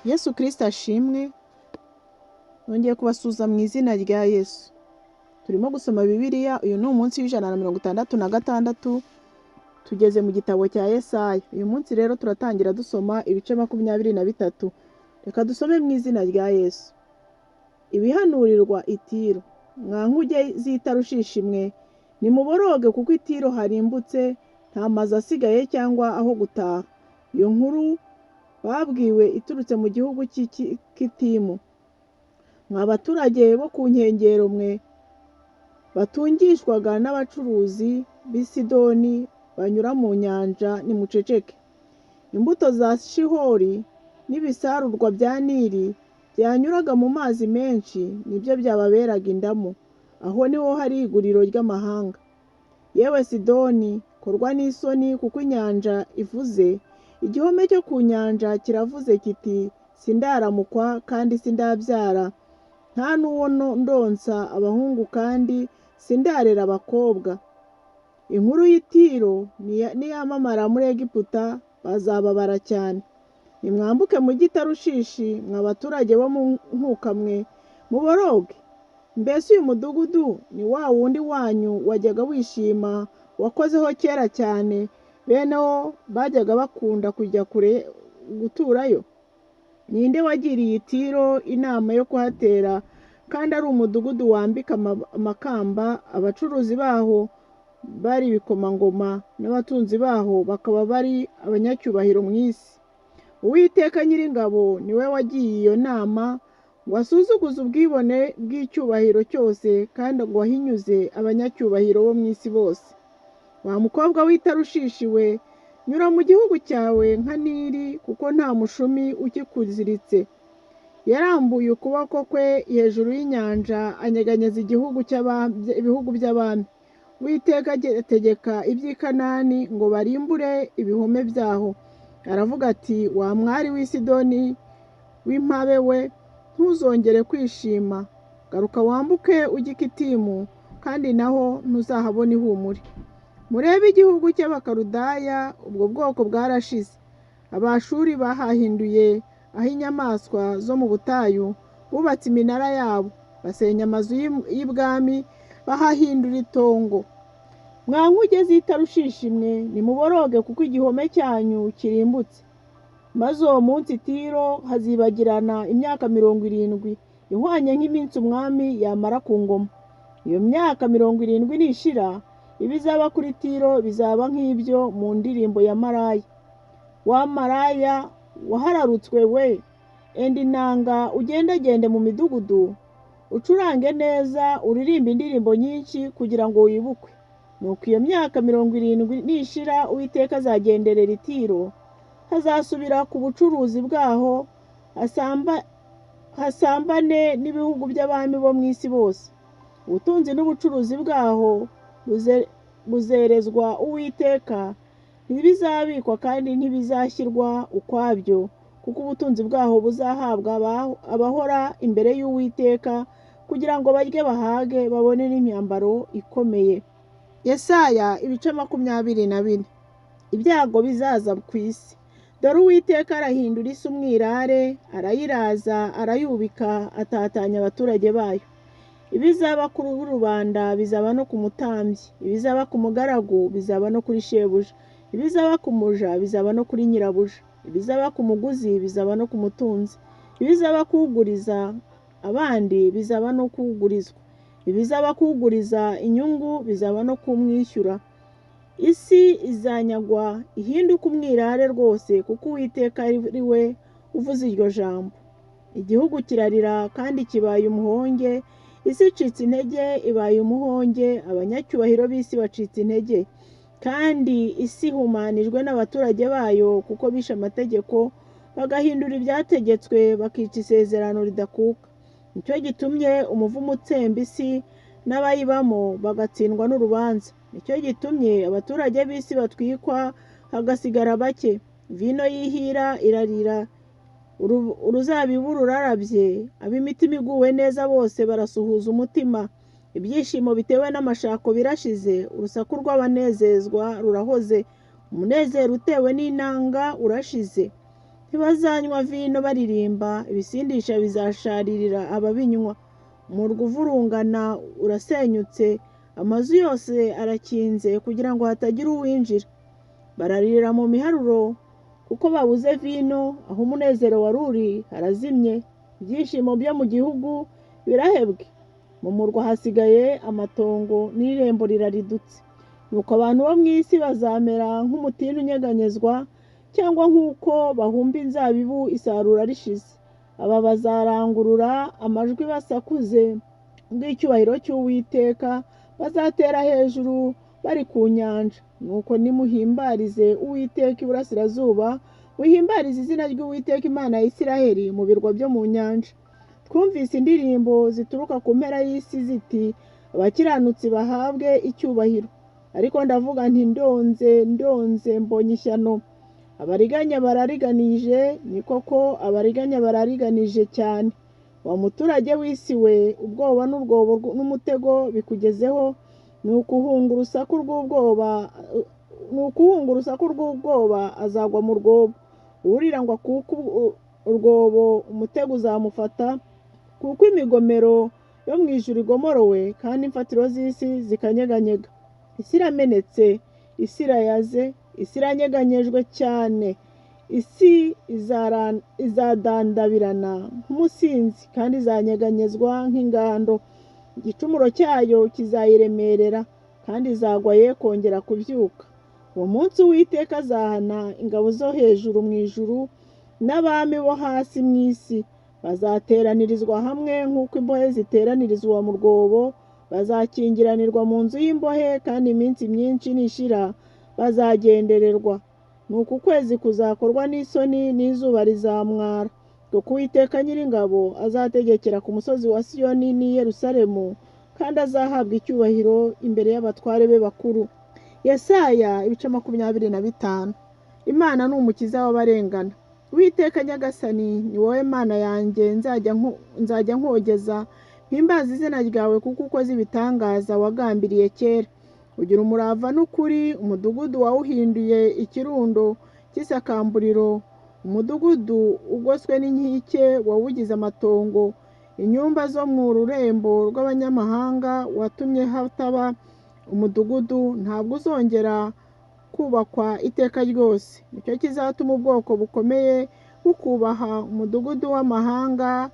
Yesu Kristo ashimwe, nongeye kubasuhuza mu izina rya Yesu. Turimo gusoma Bibiliya, uyu ni umunsi w'166, tugeze mu gitabo cya Yesaya. Uyu munsi rero turatangira dusoma ibice 23. Reka dusome mu izina rya Yesu. Ibihanurirwa i Tiro. Mwa nkuge z'i Tarushishi mwe, nimuboroge kuko i Tiro harimbutse, nta mazu asigaye cyangwa aho gutaha. Iyo nkuru babwiwe iturutse mu gihugu cy'i Kitimu. Mwa baturage bo ku nkengero mwe, batungishwaga n'abacuruzi b'i Sidoni banyura mu nyanja, nimuceceke. Imbuto za Shihori n'ibisarurwa bya Nili byanyuraga mu mazi menshi, nibyo byababeraga indamu. Aho niho hari iguriro ry'amahanga. Yewe Sidoni, korwa n'isoni kuko inyanja ivuze, igihome cyo ku nyanja kiravuze kiti: sindaramukwa kandi sindabyara, nta n'uwo ndonsa abahungu kandi sindarera abakobwa. Inkuru y'i Tiro niyamamara muri Egiputa, bazababara cyane. Nimwambuke mujye i Tarushishi, mwa baturage bo mu nkuka mwe, muboroge. Mbese uyu mudugudu ni wa wundi wanyu wajyaga wishima, wakozeho kera cyane, bene wo bajyaga bakunda kujya kure guturayo? Ninde wagiriye Tiro inama yo kuhatera, kandi ari umudugudu wambika amakamba, abacuruzi baho bari ibikomangoma, n'abatunzi baho bakaba bari abanyacyubahiro mu isi? Uwiteka Nyiringabo ni we wagiye iyo nama, ngo asuzuguze ubwibone bw'icyubahiro cyose, kandi ngo ahinyuze abanyacyubahiro bo mu isi bose. Wa mukobwa w'i Tarushishi we, nyura mu gihugu cyawe nka Nili, kuko nta mushumi ukikuziritse. Yarambuye ukuboko kwe hejuru y'inyanja, anyeganyeza ibihugu by'abami. Uwiteka ategeka iby'i Kanani ngo barimbure ibihome byaho. Aravuga ati: wa mwari w'i Sidoni w'impabe we, ntuzongere kwishima. Garuka wambuke ujye i Kitimu, kandi naho ntuzahabona ihumure. Murebe igihugu cy'Abakaludaya, ubwo bwoko bwarashize. Abashuri bahahinduye aho inyamaswa zo mu butayu, bubatse iminara yabo, basenya amazu y'ibwami, bahahindura itongo. Mwa nkuge z'i Tarushishi mwe, nimuboroge kuko igihome cyanyu kirimbutse. Maze uwo munsi Tiro hazibagirana imyaka 70, ihwanye nk'iminsi umwami yamara ku ngoma. Iyo myaka 70 nishira, ibizaba kuri Tiro bizaba nk'ibyo mu ndirimbo ya maraya. Wa maraya wahararutswe we, enda inanga ugendagende mu midugudu, ucurange neza, uririmbe indirimbo nyinshi kugira ngo wibukwe. Nuko iyo myaka 70 nishira, Uwiteka azagenderera i Tiro, hazasubira ku bucuruzi bwaho, hasambane n'ibihugu by'abami bo mu isi bose. Ubutunzi n'ubucuruzi bwaho buzerezwa Uwiteka, ntibizabikwa kandi ntibizashyirwa ukwabyo, kuko ubutunzi bwaho buzahabwa abahora imbere y'Uwiteka, kugira ngo barye bahage, babone n'imyambaro ikomeye. Yesaya ibice 24. Ibyago bizaza ku isi. Dore Uwiteka arahindura isi umwirare, arayiraza, arayubika, atatanya abaturage bayo. Ibizaba kuri rubanda bizaba no ku mutambyi, ibizaba ku mugaragu bizaba no kuri shebuja, ibizaba ku muja bizaba no kuri nyirabuja, ibizaba ku muguzi bizaba no ku mutunzi, ibizaba kuguriza abandi bizaba no kugurizwa, ibizaba kuguriza inyungu bizaba no kumwishyura. Isi izanyagwa ihinduke umwirare rwose, kuko Uwiteka ari we uvuze iryo jambo. Igihugu kirarira kandi kibaye umuhonge, isi icitse intege ibaye umuhonge, abanyacyubahiro b'isi bacitse intege. Kandi isi ihumanijwe n'abaturage bayo, kuko bishe amategeko, bagahindura ibyategetswe, bakica isezerano ridakuka. Nicyo gitumye umuvumo utsemba isi n'abayibamo bagatsindwa n'urubanza. Nicyo gitumye abaturage b'isi batwikwa, hagasigara bake. Vino y'ihira irarira, uruzabibu rurarabye, ab'imitima iguwe neza bose barasuhuza umutima. Ibyishimo bitewe n'amashako birashize, urusaku rw'abanezezwa rurahoze, umunezero utewe n'inanga urashize. Ntibazanywa vino baririmba, ibisindisha bizasharirira ababinywa. Umurwa uvurungana urasenyutse, amazu yose arakinze kugira ngo hatagira uwinjira. Bararira mu miharuro kuko babuze vino, aho umunezero wari uri harazimye, ibyishimo byo mu gihugu birahebwe. Mu murwa hasigaye amatongo n'irembo riraridutse. Nuko abantu bo mu isi bazamera nk'umutini unyeganyezwa, cyangwa nk'uko bahumba inzabibu isarura rishize. Aba bazarangurura amajwi basakuze bw'icyubahiro cy'Uwiteka, bazatera hejuru bari ku nyanja. Nuko nimuhimbarize Uwiteka iburasirazuba, muhimbarize izina ry'Uwiteka Imana ya Isiraheli mu birwa byo mu nyanja. Twumvise indirimbo zituruka ku mpera y'isi ziti: abakiranutsi bahabwe icyubahiro. Ariko ndavuga nti: ndonze, ndonze, mbonye ishyano. Abariganya barariganije, ni koko abariganya barariganije cyane. Wa muturage w'isi we, ubwoba n'urwobo n'umutego bikugezeho, ni ukuhunga urusaku rw'ubwoba, ni ukuhunga urusaku rw'ubwoba azagwa mu rwobo. Uwurira ngo akuke urwobo, umutego uzamufata, kuko imigomero yo mu ijuru igomorowe, kandi imfatiro z'isi zikanyeganyega. Isi iramenetse, isi irayaze, isi iranyeganyejwe cyane. Isi izadandabirana nk'umusinzi, kandi izanyeganyezwa nk'ingando. Igicumuro cyayo kizayiremerera, kandi izagwa ye kongera kubyuka. Uwo munsi Uwiteka azahana ingabo zo hejuru mu ijuru n'abami bo hasi mu isi. Bazateranirizwa hamwe nk'uko imbohe ziteranirizwa mu rwobo, bazakingiranirwa mu nzu y'imbohe, kandi iminsi myinshi nishira bazagendererwa. Nuko ukwezi kuzakorwa n'isoni n'izuba rizamwara, kuko Uwiteka Nyiringabo azategekera ku musozi wa Siyoni n'i Yerusalemu, kandi azahabwa icyubahiro imbere y'abatware be bakuru. Yesaya ibice 25. Imana ni umukiza w'abarengana. Uwiteka Nyagasani, ni wowe Mana yanjye, nzajya nkogeza, mpimbaze izina ryawe, kuko ukoze ibitangaza wagambiriye kera. Ugira umurava n'ukuri, umudugudu wawuhinduye ikirundo cy'isakamburiro, umudugudu ugoswe n'inkike wawugize amatongo. Inyumba zo mu rurembo rw'abanyamahanga watumye hataba umudugudu, ntabwo uzongera kubakwa iteka ryose. Nicyo kizatuma ubwoko bukomeye bukubaha, umudugudu w'amahanga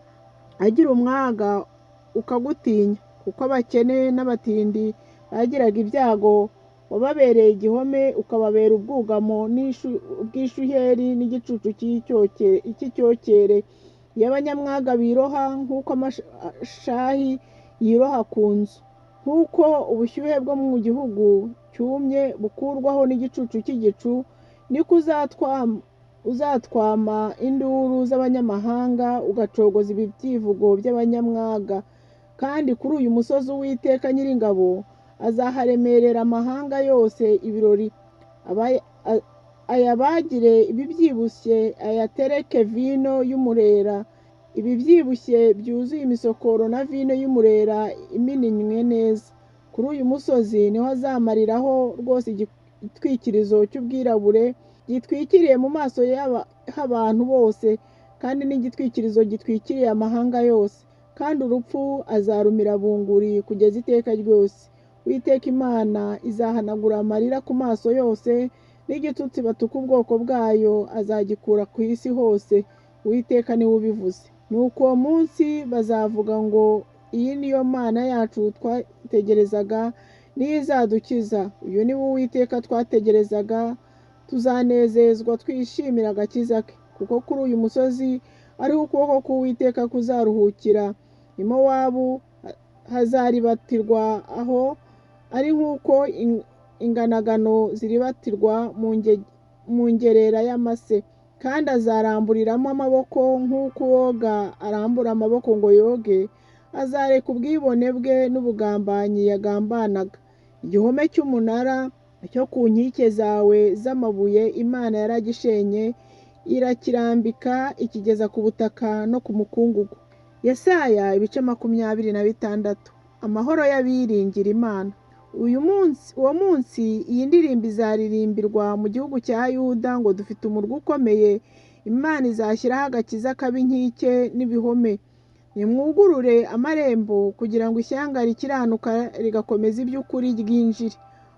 agira umwaga ukagutinya, kuko abakene n'abatindi bagiraga ibyago, wababereye igihome, ukababera ubwugamo bw'ishuheri n'igicucu cy'icyokere. Iyo abanyamwaga biroha nk'uko amashahi yiroha ku nzu, nk'uko ubushyuhe bwo mu gihugu cyumye bukurwaho n'igicucu cy'igicu, niko uzatwama induru z'abanyamahanga, ugacogoza ibyivugo by'abanyamwaga. Kandi kuri uyu musozi Uwiteka Nyiringabo azaharemerera amahanga yose ibirori, ayabagire ibibyibushye, ayatereke vino y'umurera, ibibyibushye byuzuye imisokoro na vino y'umurera imininywe neza. Kuri uyu musozi niho azamariraho rwose igitwikirizo cy'ubwirabure gitwikiriye mu maso h'abantu bose, kandi n'igitwikirizo gitwikiriye amahanga yose. Kandi urupfu azarumira bunguri kugeza iteka ryose. Uwiteka Imana izahanagura amarira ku maso yose, n'igitutsi batuka ubwoko bwayo azagikura ku isi hose. Uwiteka niwe ubivuze. Nuko uwo munsi bazavuga ngo: iyi niyo Mana yacu twategerezaga, niyo izadukiza. Uyu ni wo Uwiteka twategerezaga, tuzanezezwa twishimira agakiza ke. Kuko kuri uyu musozi ariho ukuboko k'Uwiteka kuzaruhukira. I Mowabu hazaribatirwa aho ari nk'uko inganagano ziribatirwa mu ngerera y'amase. Kandi azaramburiramo amaboko nk'uko uwoga arambura amaboko ngo yoge, azareka ubwibone bwe n'ubugambanyi yagambanaga. Igihome cy'umunara cyo ku nkike zawe z'amabuye Imana yaragishenye, irakirambika ikigeza ku butaka no ku mukungugu. Yesaya ibice 26. Amahoro y'abiringira Imana. Uyu munsi, uwo munsi iyi ndirimbo izaririmbirwa mu gihugu cya Yuda ngo: dufite umurwa ukomeye, Imana izashyiraho agakiza kaba inkike n'ibihome. Nimwugurure amarembo kugira ngo ishyanga rikiranuka rigakomeza iby'ukuri ryinjire.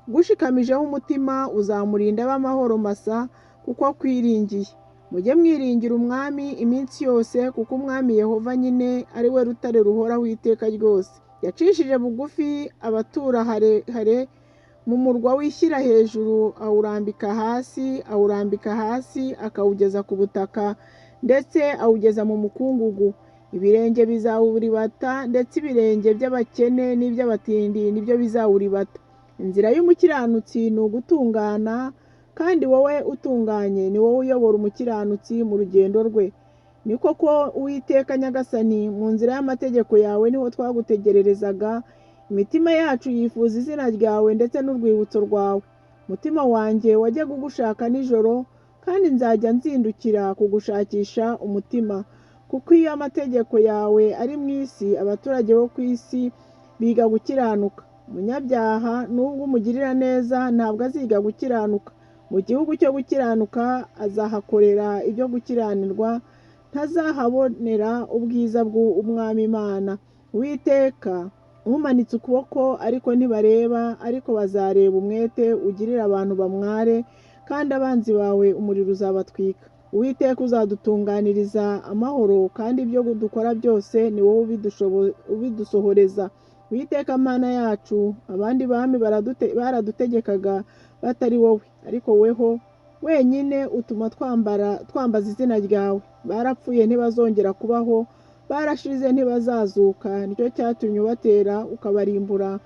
Ugushikamijeho umutima uzamurinda abe amahoro masa kuko akwiringiye. Mujye mwiringira Umwami iminsi yose, kuko Umwami Yehova nyine ari we rutare ruhoraho iteka ryose. Yacishije bugufi abatura harehare mu murwa wishyira hejuru, awurambika hasi, awurambika hasi akawugeza ku butaka, ndetse awugeza mu mukungugu. Ibirenge bizawuribata, ndetse ibirenge by'abakene n'iby'abatindi nibyo bizawuribata. Inzira y'umukiranutsi ni ugutungana, kandi wowe utunganye ni wowe uyobora umukiranutsi mu rugendo rwe. Ni koko Uwiteka Nyagasani, mu nzira y'amategeko yawe niho twagutegererezaga, imitima yacu yifuza izina ryawe ndetse n'urwibutso rwawe. Umutima wanjye wajyaga ugushaka nijoro, kandi nzajya nzindukira kugushakisha umutima. Kuko iyo amategeko yawe ari mu isi, abaturage bo ku isi biga gukiranuka. Umunyabyaha nubwo umugirira neza ntabwo aziga gukiranuka. Mu gihugu cyo gukiranuka azahakorera ibyo gukiranirwa, ntazahabonera ubwiza bw'Umwami Imana. Uwiteka umanitse ukuboko ariko ntibareba, ariko bazareba umwete ugirira abantu bamware, kandi abanzi bawe umuriro uzabatwika. Uwiteka uzadutunganiriza amahoro, kandi ibyo dukora byose ni wowe ubidusohoreza. Uwiteka Mana yacu, abandi bami baradutegekaga batari wowe, ariko weho wenyine utuma twambaza izina ryawe. Barapfuye ntibazongera kubaho, barashize ntibazazuka. Nicyo cyatumye ubatera ukabarimbura,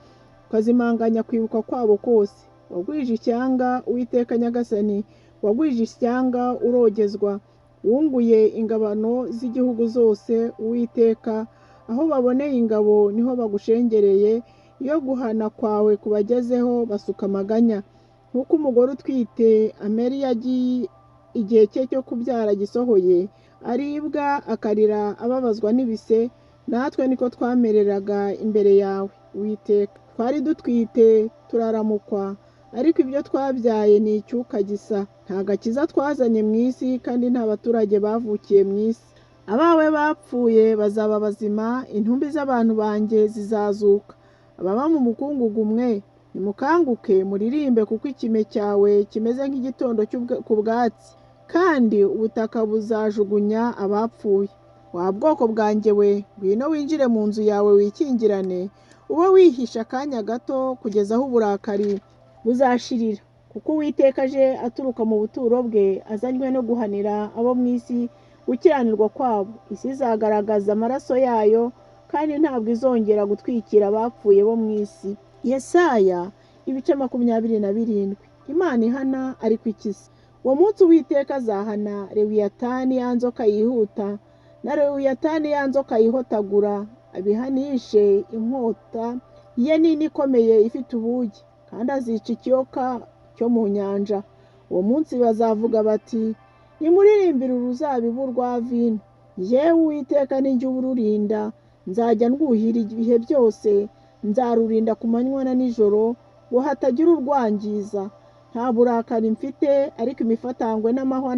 ukazimanganya kwibuka kwabo kose. Wagwije ishyanga, Uwiteka Nyagasani, wagwije ishyanga urogezwa. Wunguye ingabano z'igihugu zose, Uwiteka, aho baboneye ingabo niho bagushengereye. Iyo guhana kwawe kubagezeho basuka amaganya. Nk'uko umugore utwite amera iyo agiye igihe cye cyo kubyara gisohoye, aribwa akarira ababazwa n'ibise, natwe niko twamereraga imbere yawe, Uwiteka. Twari dutwite turaramukwa, ariko ibyo twabyaye ni icyuka gisa. Nta gakiza twazanye mu isi, kandi nta baturage bavukiye mu isi. Abawe bapfuye bazaba bazima, intumbi z'abantu banjye zizazuka. Ababa mu mukungugu mwe, nimukanguke muririmbe, kuko ikime cyawe kimeze nk'igitondo ku bwatsi, kandi ubutaka buzajugunya abapfuye. Wa bwoko bwanjye we, ngwino winjire mu nzu yawe wikingirane, ube wihishe akanya gato kugeza aho uburakari buzashirira. Kuko Uwiteka aje aturuka mu buturo bwe, azanywe no guhanira abo mu isi gukiranirwa kwabo. Isi izagaragaza amaraso yayo, kandi ntabwo izongera gutwikira abapfuye bo mu isi. Yesaya ibice 27. Imana ihana ariko ikiza. Uwo munsi Uwiteka azahana Lewiyatani ya nzoka yihuta, na Lewiyatani ya nzoka yihotagura, abihanishe inkota ye nini ikomeye ifite ubugi, kandi azica ikiyoka cyo mu nyanja. Uwo munsi bazavuga bati, nimuririmbire uruzabibu rwa vino. Jyewe Uwiteka ni jye ururinda, nzajya ndwuhira ibihe byose, nzarurinda ku manywa na nijoro, ngo hatagira urwangiza. Nta burakari mfite, ariko imifatangwe n'amahwa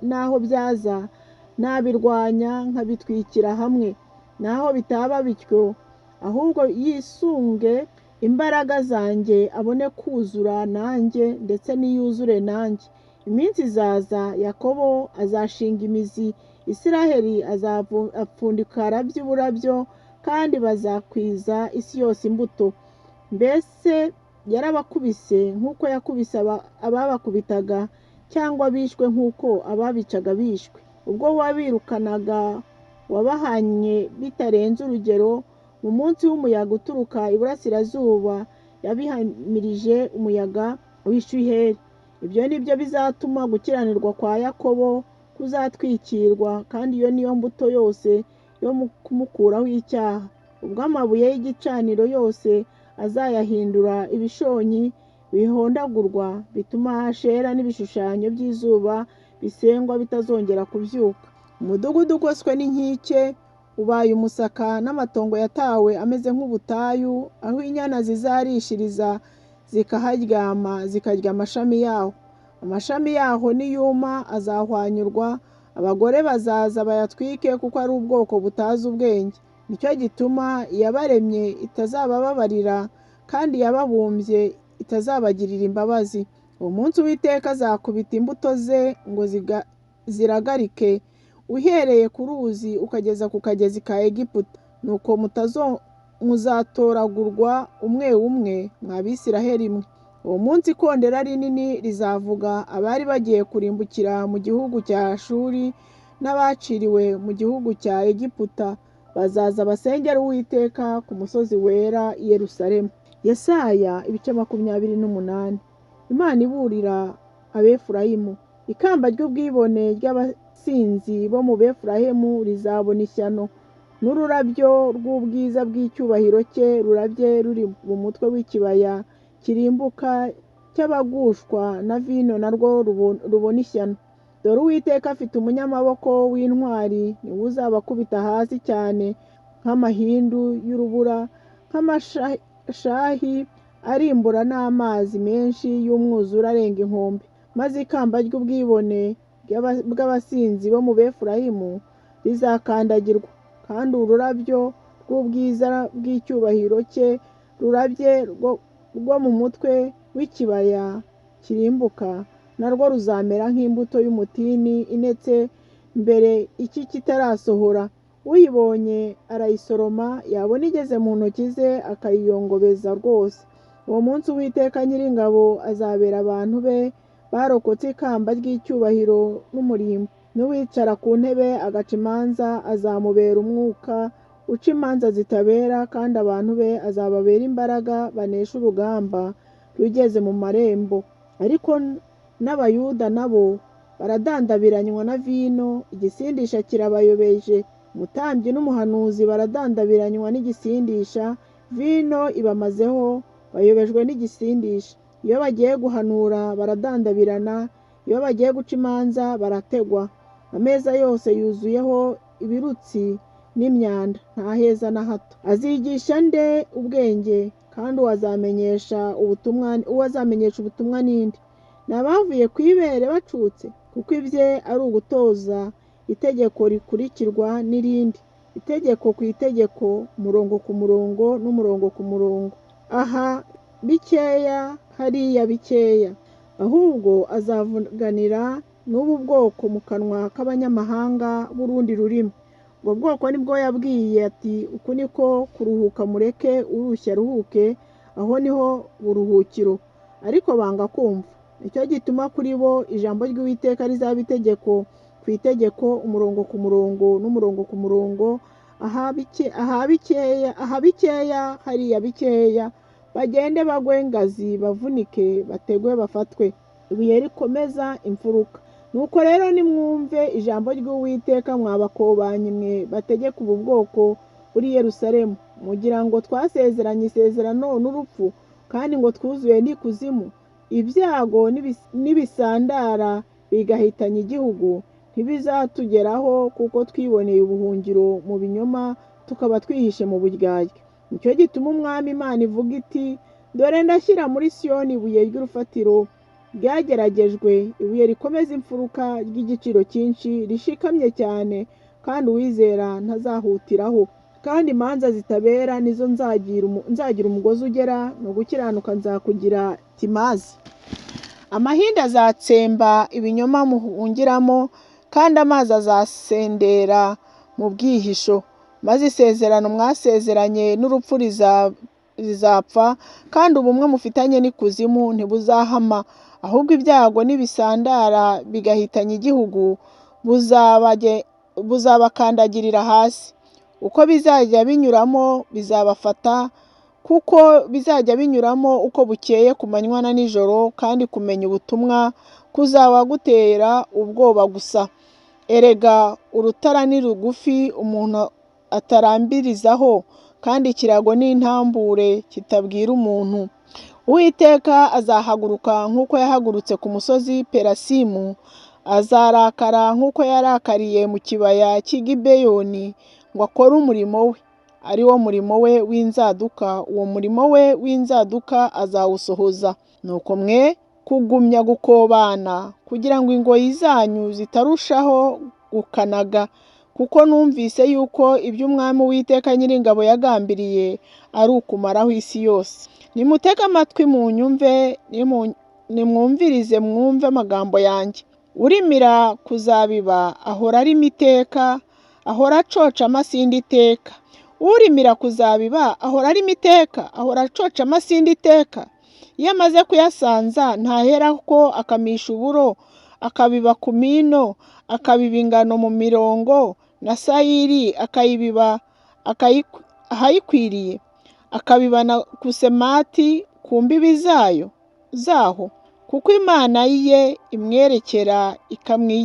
n'aho byaza, nabirwanya nkabitwikira hamwe. Naho bitaba bityo, ahubwo yisunge imbaraga zanjye abone kuzura nanjye, ndetse niyuzure nanjye. Iminsi izaza, Yakobo azashinga imizi, Isiraheli azapfundika uburabyo, kandi bazakwiza isi yose imbuto. Mbese yarabakubise nk'uko yakubise ababakubitaga, cyangwa bishwe nk'uko ababicaga bishwe? Ubwo wabirukanaga wabahanye bitarenze urugero, mu munsi w'umuyaga uturuka iburasirazuba yabihamirije umuyaga w'ishuheri. Ibyo ni byo bizatuma gukiranirwa kwa Yakobo kuzatwikirwa, kandi iyo niyo mbuto yose yo kumukuraho icyaha. Ubwo amabuye y'igicaniro yose azayahindura ibishonyi bihondagurwa, bituma Ashera n'ibishushanyo by'izuba bisengwa bitazongera kubyuka. Umudugudu ugoswe n'inkike ubaye umusaka, n'amatongo yatawe ameze nk'ubutayu, aho inyana zizarishiriza zikaharyama, zikarya amashami yaho. Amashami yaho niyuma azahwanyurwa, Abagore bazaza bayatwike kuko ari ubwoko butazi ubwenge. Nicyo gituma iyabaremye itazabababarira, kandi iyababumbye itazabagirira imbabazi. Uwo munsi Uwiteka azakubita imbuto ze ngo ziragarike, uhereye ku ruzi ukageza ku kagezi ka Egiputa. Nuko muzatoragurwa umwe umwe, mwa Bisiraheli mwe. Uwo munsi ikondera rinini rizavuga abari bagiye kurimbukira mu gihugu cya Ashuri n'abaciriwe mu gihugu cya Egiputa, bazaza basengera Uwiteka ku musozi wera i Yerusalemu. Yesaya ibice 28. Imana iburira Abefurayimu. Ikamba ry'ubwibone ry'abasinzi bo mu Befurayimu rizabona ishyano, n'ururabyo rw'ubwiza bw'icyubahiro cye rurabye ruri mu mutwe w'ikibaya kirimbuka cy'abagushwa na vino narwo rubona ishyano. Dore Uwiteka afite umunyamaboko w'intwari, niwe uzabakubita hasi cyane nk'amahindu y'urubura, nk'amashahi arimbura n'amazi menshi y'umwuzure arenga inkombe. Maze ikamba ry'ubwibone bw'abasinzi bo mu Befurayimu rizakandagirwa, kandi ururabyo rw'ubwiza bw'icyubahiro cye rurabye rwo mu mutwe w'ikibaya kirimbuka, narwo ruzamera nk'imbuto y'umutini inetse mbere iki kitarasohora. Uyibonye arayisoroma, yabona igeze mu ntoki ze akayiyongobeza rwose. Uwo munsi Uwiteka Nyiringabo azabera abantu be barokotse ikamba ry'icyubahiro n'umurimbo. N'uwicara ku ntebe agaca imanza azamubera umwuka uca imanza zitabera, kandi abantu be azababera imbaraga banesha urugamba rugeze mu marembo. Ariko n'Abayuda nabo baradandabiranywa na vino, igisindisha kirabayobeje. Umutambyi n'umuhanuzi baradandabiranywa n'igisindisha, vino ibamazeho, bayobejwe n'igisindisha. Iyo bagiye guhanura baradandabirana, iyo bagiye guca imanza barategwa. Ameza yose yuzuyeho ibirutsi n'imyanda, nta heza na hato. Azigisha nde ubwenge? Kandi uwo azamenyesha ubutumwa ninde? Ni abavuye ku ibere bacutse, kuko ibye ari ugutoza itegeko rikurikirwa n'irindi, itegeko ku itegeko, umurongo ku murongo n'umurongo ku murongo. Aha bikeya, hariya bikeya. Ahubwo azavuganira n'ubu bwoko mu kanwa k'abanyamahanga b'urundi rurimi. Ubwo bwoko nibwo yabwiye ati uku niko kuruhuka, mureke urushye aruhuke, aho niho buruhukiro. Ariko banga kumva. Nicyo gituma kuri bo ijambo ry'Uwiteka rizaba itegeko ku itegeko, umurongo ku murongo n'umurongo ku murongo, aha bikeya, hariya bikeya, bagende bagwe ngazi, bavunike, bategwe, bafatwe. Ibuye rikomeza imfuruka. Nuko rero nimwumve ijambo ry'Uwiteka mwa bakobanyi mwe bategeka ubu bwoko buri Yerusalemu, mugira ngo twasezeranye isezerano n'urupfu, kandi ngo twuzuye n'ikuzimu. Ibyago n'ibisandara bigahitanya igihugu ntibizatugeraho, kuko twiboneye ubuhungiro mu binyoma, tukaba twihishe mu buryarya. Nicyo gituma Umwami Imana ivuga iti dore ndashyira muri Siyoni ibuye ry'urufatiro ryageragejwe, ibuye rikomeza imfuruka ry'igiciro cyinshi, rishikamye cyane, kandi uwizera ntazahutiraho. Kandi imanza zitabera nizo nzagira umugozi ugera, ni ugukiranuka nzakugira timazi. Amahindu azatsemba ibinyoma muhungiramo, kandi amazi azasendera mu bwihisho. Maze isezerano mwasezeranye n'urupfu rizapfa, kandi ubumwe mufitanye n'ikuzimu ntibuzahama. Ahubwo ibyago n'ibisandara bigahitanya igihugu buzabakandagirira hasi. Uko bizajya binyuramo bizabafata, kuko bizajya binyuramo uko bukeye ku manywa na nijoro, kandi kumenya ubutumwa kuzaba gutera ubwoba gusa. Erega urutara ni rugufi umuntu atarambirizaho, kandi ikirago ni intambure kitabwira umuntu. Uwiteka azahaguruka nk'uko yahagurutse ku musozi Perasimu, azarakara nk'uko yarakariye mu kibaya cy'i Gibeyoni, ngo akore umurimo we, ari wo murimo we w'inzaduka. Uwo murimo we w'inzaduka azawusohoza. Nuko mwe kugumya gukobana, kugira ngo ingoyi zanyu zitarushaho gukanaga, kuko numvise yuko ibyo Umwami Uwiteka Nyiringabo yagambiriye ari ukumaraho isi yose. Nimutege amatwi munyumve, nimwumvirize mwumve amagambo yanjye. Urimira kuzabiba ahora arima iteka, ahora acoca amasinde iteka. Urimira kuzabiba ahora arima iteka, ahora acoca amasinde iteka. Iyo amaze kuyasanza ntaherako akamisha uburo, akabiba kumino, akabiba ingano mu mirongo, na sayiri akayibiba ahayikwiriye, akabiba na kusemati ku mbibi zayo zaho, kuko Imana ye imwerekera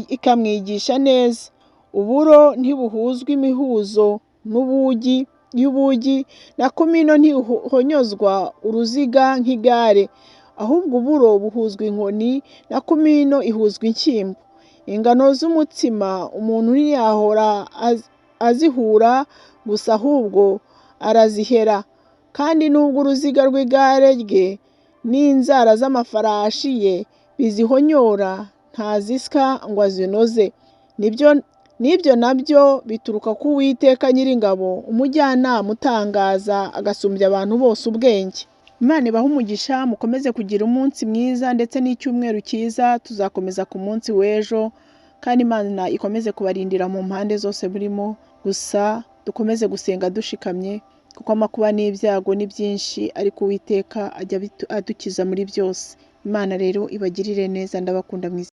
ikamwigisha neza. Uburo ntibuhuzwa imihuzo n'ubugi y'ubugi, na kumino ntihonyozwa uruziga nk'igare, ahubwo uburo buhuzwa inkoni, na kumino ihuzwa inshyimbo. Ingano z'umutsima umuntu ntiyahora azihura gusa, ahubwo arazihera. Kandi nubwo uruziga rw'igare rye n'inzara z'amafarashi ye bizihonyora, ntazisya ngo azinoze. N'ibyo nabyo bituruka ku Uwiteka Nyiringabo, umujyanama utangaza agasumbya abantu bose ubwenge. Imana ibahe umugisha, mukomeze kugira umunsi mwiza ndetse n'icyumweru cyiza, tuzakomeza ku munsi w'ejo, kandi Imana ikomeze kubarindira mu mpande zose burimo, gusa dukomeze gusenga dushikamye, kuko amakuba n'ibyago ni byinshi, ariko Uwiteka ajya adukiza muri byose. Imana rero ibagirire neza, ndabakunda mu izina.